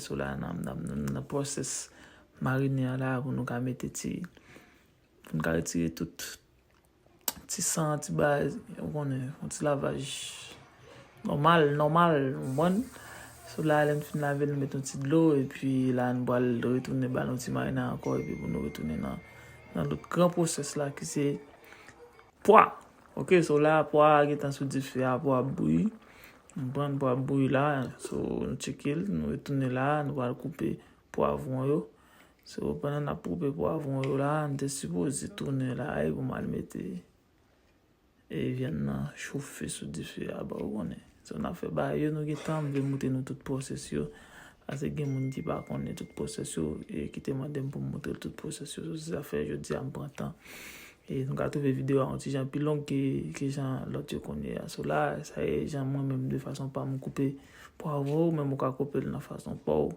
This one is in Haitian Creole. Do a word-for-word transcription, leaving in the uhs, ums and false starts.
So la, n ap, n ap, n ap nan pwosès marine an la pou nou ka mete ti, pou nou ka retire tout ti san, ti bagay, ou konnen, yon ti lavaj nòmal, nòmal, ou konprann? So la, lè n fin lave l, nou met yon ti dlo, epi la, nou pral retounen ba nou ti marine ankò, epi pou nou retounen nan, nan lòt gran pwosès la, ki se pwa. Ok, so la, pwa a gentan sou dife a, pwa ap bouyi. Nou pran pwa ap bouyi la, so nou tcheke l, nou retounen la, nou pral koupe pwavwon yo. So, pandan n ap koupe pwavwon yo la, m te sipoze tounen la, e pou m al mete e vyann nan chofe sou dife a, ba ou konnen. So, n ap fè bagay yo, nou gen tan, m vle montre nou tout pwosès yo. Paske gen moun ki pa konnen tout pwosès yo, e ki te mande m pou m montre l tout pwosès yo. So, se sa fè jodi a m pran tan. E nou ka twouve videyo a yon ti jan pi long ke, ke jan lòt yo konn ye a. So la, sa e jan mwen menm de fason pa m koupe pwavwon, ou menm ou ka koupe l nan fason pa w.